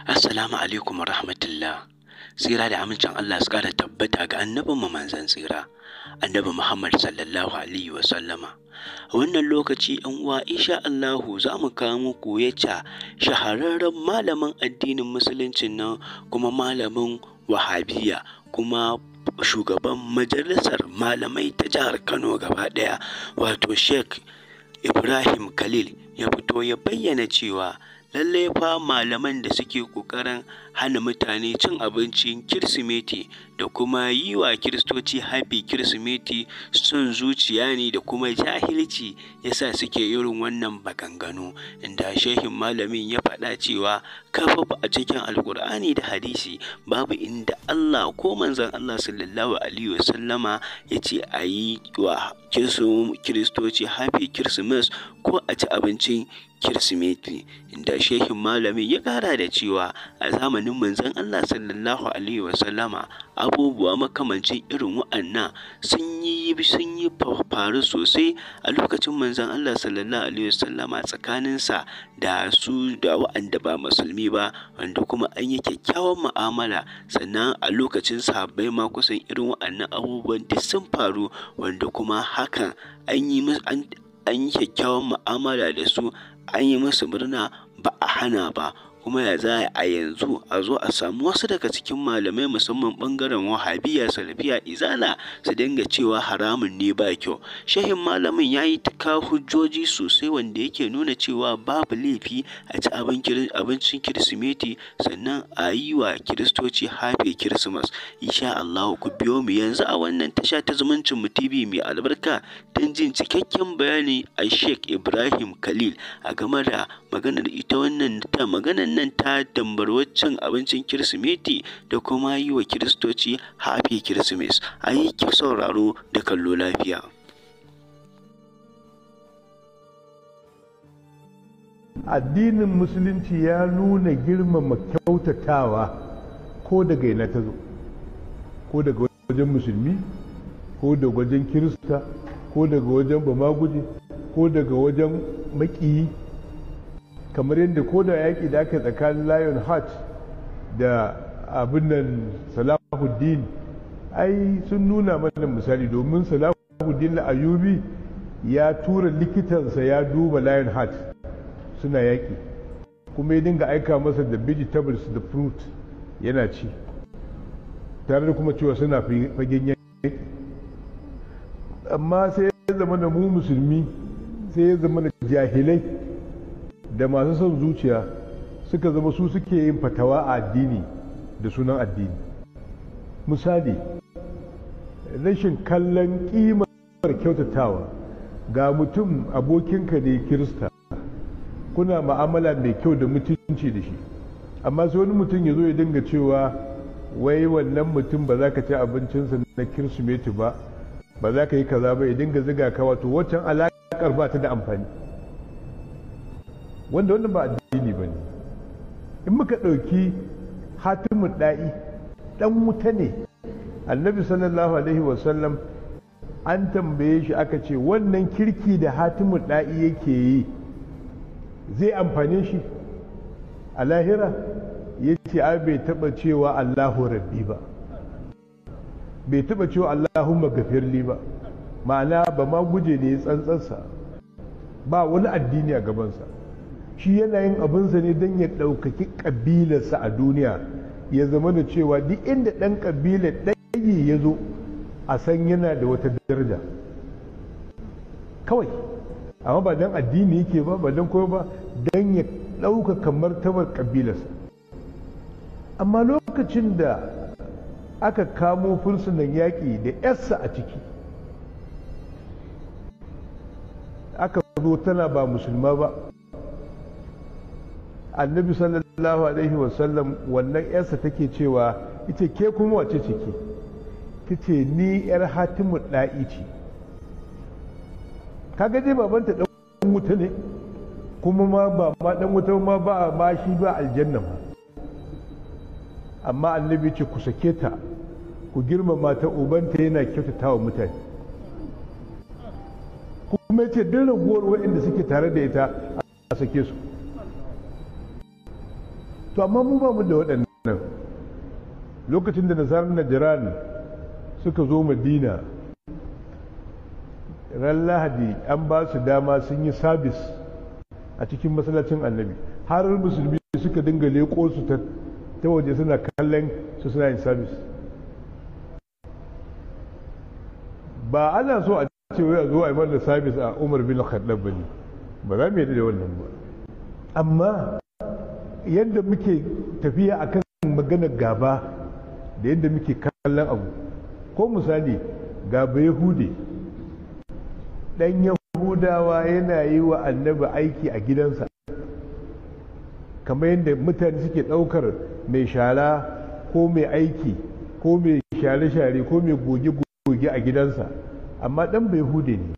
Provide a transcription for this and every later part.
Assalamu alaikum rahmatullah. Tsira da amincin Allah su ƙara tabbata ga annabin mu manzon tsira, Annabi Muhammad sallallahu alaihi wa sallama. A wannan lokaci ‘yan uwa, insha Allahu za mu kawo muku yacca shahararren malamin addinin musuluncin nan, kuma malamin Wahabiyya, kuma shugaban majalisar malamai ta jihar Kano gaba ɗaya, wato Sheikh Ibrahim Khalil, ya fito ya bayyana cewa lallai fa malaman da suke ƙoƙarin hana mutane cin abincin Kirsimeti da kuma yi wa Kiristoci happy Kirsimeti, son zuciya ne da kuma jahilci yasa suke irin wannan maganganu, inda shehin malamin ya faɗa cewa kafa a cikin Alƙur'ani da hadisi babu inda Allah ko manzon Allah sallallahu alaihi wasallama ya ce a yi wa Kiristoci happy Christmas ko a ci abincin Kirsimeti, inda shehin malamin ya ƙara da cewa a zamanin manzon Allah sallallahu alaihi wasallama abubuwa makamancin irin wa'annan sun yi faru sosai a lokacin manzon Allah sallallahu alaihi wasallama tsakaninsa da su da wa'anda ba musulmi ba, wanda kuma an yi kyakkyawan mu'amala. Sannan a lokacin sahabbai ma kusan irin wa'annan abubuwan duk sun faru, wanda kuma hakan an yi kyakkyawan mu'amala da su, an yi musu murna, ba a hana ba. Kuma ya za a yanzu a zo a samu wasu daga cikin malamai, musamman ɓangaren Wahabiyya, Salafiya, Izala, su dinga cewa haramun ne, ba kyau? Shehin malamin ya yi ta hujjoji sosai wanda yake nuna cewa babu laifi a ci abincin Kirsimeti, sannan a yi wa Kiristoci happy Christmas. Insha Allah ku biyo mu yanzu a wannan tasha ta Zumuncin Mu TV mai albarka don jin cikakken bayani a Sheikh Ibrahim Khalil a game da maganar ita wannan ta maganar nan ta dambarwar cin abincin Kirsimeti da kuma yi wa Kiristoci happy Christmas. A yi sauraro da kallo lafiya. Addinin Musulunci ya nuna girmama kyautatawa, ko daga ina ta zo, ko daga wajen musulmi, ko daga wajen Kirista, ko daga wajen bamaguje, ko daga wajen makiyi. Kamar yadda ko da yaƙi da aka tsakanin Lion Heart da abin nan Salahuddin, ai sun nuna mana misali, domin Salahuddin Ayubi ya tura likitansa ya duba Lion Heart suna yaƙi, kuma ya dinga aika masa da vegetables da fruit yana ci, tare da kuma cewa suna fagen yaƙi. Amma sai ya zama da mu musulmi, sai ya zama da jahilai da masu son zuciya suka zama su suke yin fatawa a addini da sunan addini. Misali, rashin kallon ƙimar kyautatawa. Ga mutum abokinka ne Kirista, kuna ma'amala mai kyau da mutunci da shi, amma sai wani mutum ya zo ya dinga cewa wai wannan mutum ba za ka ci abincinsa na Kirsimeti ba, ba za ka yi kaza ba, ya dinga ziga ka, wato waccan alaƙar ba ta da amfani, wanda wannan ba addini ba ne. In muka ɗauki Hatimu Ɗa'i, ɗan wuta ne. Annabi sallallahu alaihi wasallam an tambaye shi, aka ce wannan kirki da Hatimu Ɗa'i yake yi zai amfane shi a lahira? Ya ce ai bai taɓa cewa Allahu rabbi ba, bai taɓa cewa Allahumma gafirli ba. Ma'ana ba ma guje ne tsantsansa, ba wani addini a gabansa. Shi yana yin abinsa ne don ya ɗaukaki ƙabilarsa a duniya, ya zama da cewa duk inda ɗan ƙabilar ɗayi ya zo, a san yana da wata daraja kawai. Amma ba don addini yake ba, ba don koyo ba, don ya ɗaukaka martabar ƙabilarsa. Amma lokacin da aka kamo fursunan yaƙi da 'yarsa a ciki, aka zo tana ba musulma ba, Annabi sallallahu alaihi wasallam, wannan yarsa take cewa ita, "Ke kuma wace ce ke?" Ta ce, "Ni yar Hatimu Da'i ce." Kaga dai babanta dan wuta ne, kuma ma ba ma dan wuta ma ba, ma shi ba aljanna ma. Amma Annabi ce, "Ku sake ta, ku girmama ta, ubanta yana kyautata wa mutane." Kuma ya ce duk raguwar waɗanda suke tare da ita a sake su. To amma mu ba mu da waɗannan. Lokacin da nasarar Najiran suka zo Madina ran Lahadi, an ba su dama sun yi sabis a cikin masallacin Annabi, har musulmi suka dinga leƙo su ta waje suna kallon su suna yin sabis. Ba ana so a ce wai a zo a yi mana sabis a Umar bin Khattab bane, ba za mu yadda da wannan ba. Amma yadda muke tafiya akan maganar gaba da yadda muke kallon abu, ko misali gaba Yahudi, dan Yahudawa yana yi wa Annabi aiki a gidansa, kamar yadda mutane suke ɗaukar mai shara ko mai aiki ko mai share-share ko mai goge-goge a gidansa, amma ɗan bai hude ne.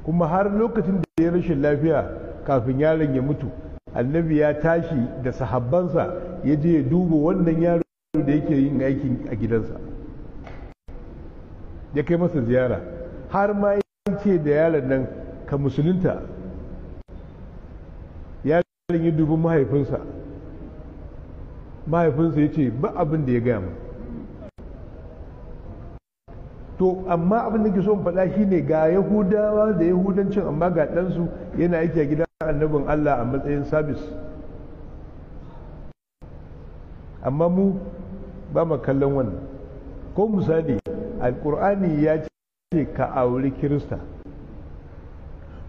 Kuma har lokacin da ya rashin lafiya kafin yaron ya mutu, Annabi ya tashi da sahabbansa ya je ya duba wannan yaro da yake yin aikin a gidansa, ya kai masa ziyara, har ma ya ce da yaron nan, "Ka musulunta." Yaron ya dubi mahaifinsa, mahaifinsa ya ce ba abin da ya gaya ma. To amma abin da ke so in faɗa shine, ga Yahudawa da Yahudancin, amma ga ɗansu yana aiki a gidan annabin Allah a matsayin sabis. Amma mu ba mu kallon wannan. Ko misali, Alƙur'ani ya ce ka auri Kirista,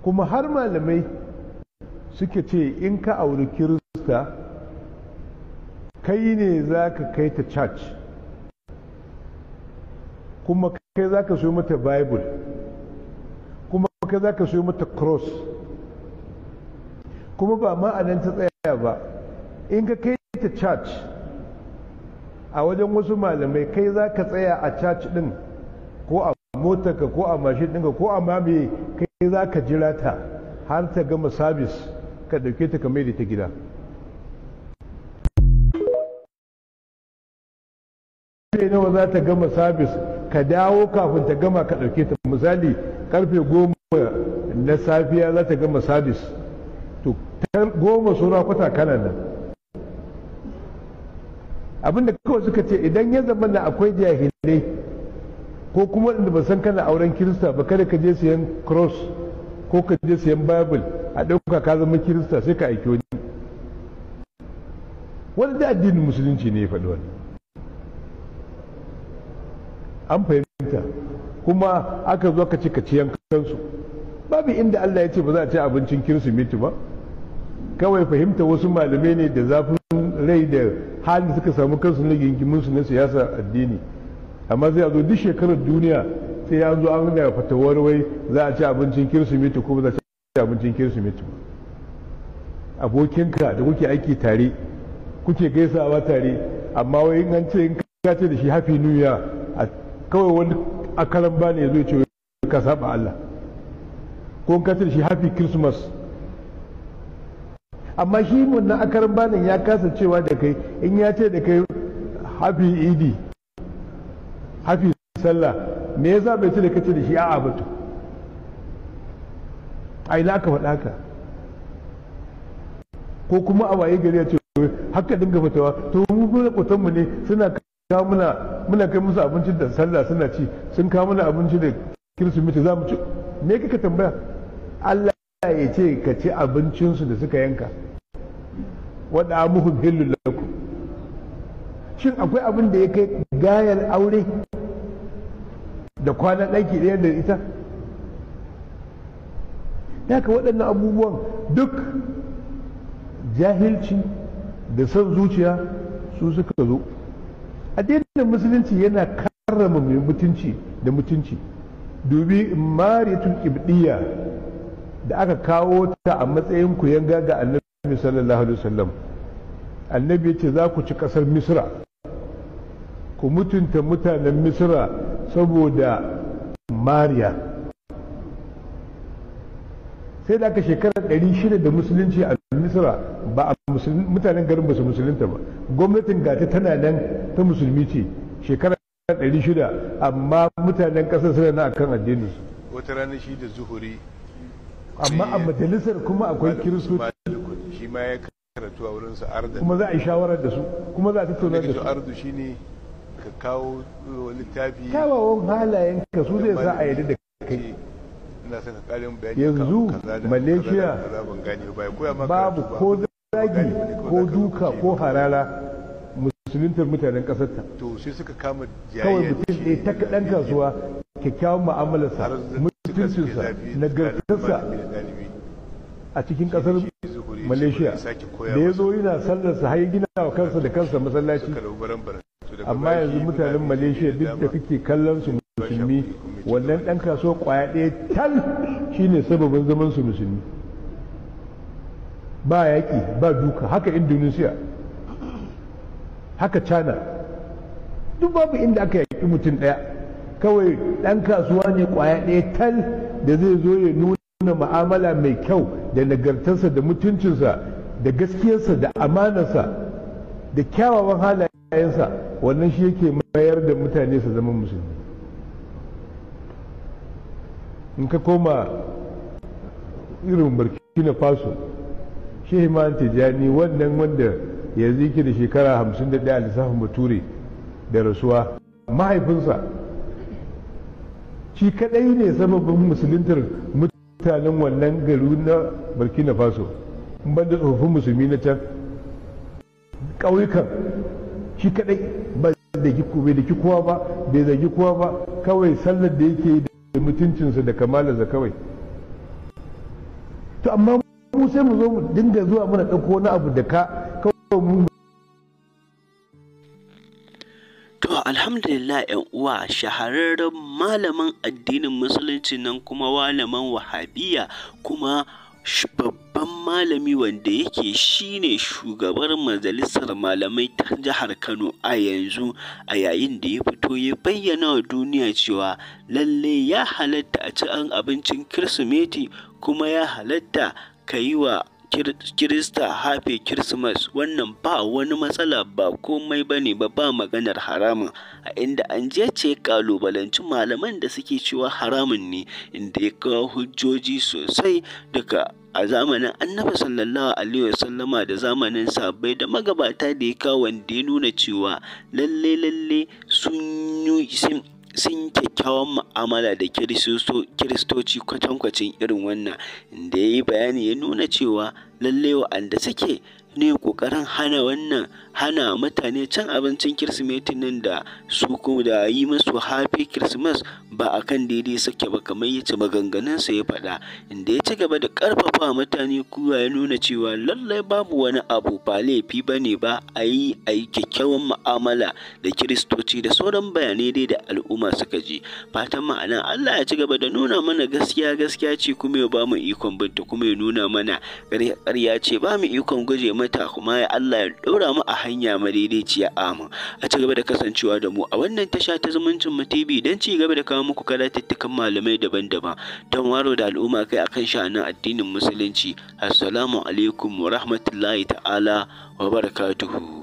kuma har malamai suke ce in ka auri Kirista, kai ne za ka kai ta church, kuma kai za ka siyo mata Bible, kuma kai za ka siyo mata cross. Kuma ba ma a nan ta tsaya ba, in ka kai ta church, a wajen wasu malamai kai za ka tsaya a church din, ko a motarka ko a mashin ɗinka ko a mamaye, kai za ka jira ta har ta gama sabis, ka ɗauke ta ka mai da ta gida. Karfe nawa za ta gama sabis? Ka dawo kafin ta gama ka ɗauke ta. Misali, karfe 10 na safiya za ta gama sabis, to 9:45 kana nan. Abinda kawai suka ce, idan ya zama na akwai jahilai ko kuma wanda ba san kana auren Kirista ba, kada ka je siyan cross ko ka je siyan Bible a ɗauka ka zama Kirista, sai ka aiki wani. Wani da addinin Musulunci ne ya faɗi wani, an fahimta. Kuma aka zo ka ce ka ci yankansu, babu inda Allah ya ce ba za a ci abincin Kirsimeti ba. Kawai fahimta wasu malamai ne da zafin rai da hali suka samu kansu na gingimin su na siyasa addini. Amma sai a zo duk shekarar duniya sai ya zo an da fatawar wai za a ci abincin Kirsimeti ko ba za a ci abincin Kirsimeti ba. Abokinka da kuke aiki tare, kuke gaisawa tare, amma wai in an ce, in ka ce da shi "Happy New Year", kawai wani akaran ba ne ya zo ya ce ka saba Allah, ko in ka ce da shi "Happy Christmas". Amma shi wannan akaran banin ya kasa cewa da kai, in ya ce da kai "Happy Idi", "Happy Sallah", me yasa bai ce da kace da shi a'a ba? To a ina aka faɗa haka? Ko kuma a waye gari ya ce haka dinga fitawa, to mu mu ne suna kawo muna, muna kai musu abinci da Sallah suna ci, sun kawo mana abinci da Kirsimeti za mu ci. Me kaka tambaya? Allah ya ce ka ci abincinsu da suka yanka, wa da'amuhum hillul lakum. Shin akwai abin da ya kai gayar aure da kwana ɗaki ɗaya da ita? Haka waɗannan abubuwan duk jahilci da son zuciya su suka zo. Addinin Musulunci yana karrama mai mutunci da mutunci. Dubi Mariyatul Qibtiyya da aka kawo ta a matsayin kuyanga ga Annabi sallallahu alaihi wasallam. Annabi ya ce za ku ci kasar Misra, ku mutunta mutanen Misra saboda Mariya. Sai da aka shekarar 600 da Musulunci a Misra, ba a mutanen garin ba su musulunta ba. Gwamnatin gata tana nan ta musulmi ce shekarar 600, amma mutanen ƙasar suna na akan addininsu. Wata rana shi da Zuhuri Amma a majalisar kuma akwai Kiristoci. Shi ma ya karatu a wurinsa ardan. Kuma za a yi shawara da su, kuma za a tattauna da su. Ardu shine ka kawo littafi. Kyawawan halayen ka su zai sa a yarda da kai. Ina son ka ƙarin bayani. Yanzu Malaysia babu ko zagi ko duka ko harara musuluntar mutanen ƙasarta. To sai suka kama kawai mutum ɗaya ta kaɗan kasuwa, kyakkyawan mu'amalarsa, mutuncinsa, nagartarsa a cikin ƙasar Malaysia da ya zo yana sallarsa har ya gina wa kansa da kansa masallaci. Amma yanzu mutanen Malaysia duk da kake kallon su musulmi, wannan ɗan kasuwa ƙwaya ɗaya tal shine sababin zaman su musulmi. Ba yaƙi, ba duka. Haka Indonesia, haka China, duk babu inda aka yaƙi mutum ɗaya. Kawai ɗan kasuwa ne ƙwaya ɗaya tal da zai zo ya nuna ma'amala mai kyau da nagartarsa da mutuncinsa da gaskiyarsa da amanarsa da kyawawan halayensa, wannan shi yake mayar da mutane su zama musulmi. In ka koma irin Burkina Faso, Shehu Man Tijjani wannan wanda yanzu yake da shekara 51 a lissafin Bature da rasuwa, mahaifinsa shi kadai ne sababin musuluntar mutanen wannan gari na Burkina Faso, in banda tsofaffin musulmi na can ƙauyukan. Shi kadai ba da bai da kowa ba, bai zagi kowa ba, kawai sallar da yake da mutuncinsa da kamalarsa kawai. To amma mu sai mu zo mu dinga zuwa muna ɗauko wani abu da ka kawai mu. To alhamdulillah ‘yan uwa, shahararren malamin addinin musulunci nan kuma malamin wahabiyya kuma babban malami wanda yake shine shugabar majalisar malamai ta jihar Kano a yanzu, a yayin da ya fito ya bayyana wa duniya cewa lalle ya halatta a ci abincin Kirsimeti kuma ya halatta ka yi wa Kirista happy Christmas. Wannan ba wani matsala, ba komai ba ne ba, ba maganar haramun. A inda an je ce kalubalanci malaman da suke cewa haramun ne, inda ya kawo hujjoji sosai daga a zamanin Annabi sallallahu alaihi wasallama da zamanin sahabbai da magabata da ya kawo, wanda ya nuna cewa lalle lalle sun kyakkyawan mu'amala da kiristoci kwatankwacin irin wannan, inda ya yi bayani ya nuna cewa lalle wa'anda suke ne kokarin hana wannan hana mutane cin abincin Kirsimeti nan da su da yi musu happy Christmas ba akan daidai suke ba, kamar yace maganganunsa ya faɗa, inda ya ci gaba da ƙarfafa mutane kuwa ya nuna cewa lallai babu wani abu, ba laifi ba ne ba a yi kyakkyawan mu'amala da kiristoci da sauran bayanai dai da al'umma suka ji. Fatan ma'ana Allah ya ci gaba da nuna mana gaskiya gaskiya ce kuma ya ba mu ikon binta, kuma ya nuna mana ƙarya ce ba mu ikon guje mata, kuma ya Allah ya ɗora mu a hanya madaidaiciya. Amin. A ci gaba da kasancewa da mu a wannan tasha ta Zumuncin Mu TV don ci gaba da kawo muku karatuttukan malamai daban-daban don waro da al'umma kai akan sha'anin addinin musulunci. Assalamu alaikum wa rahmatullahi ta'ala wa barakatuhu.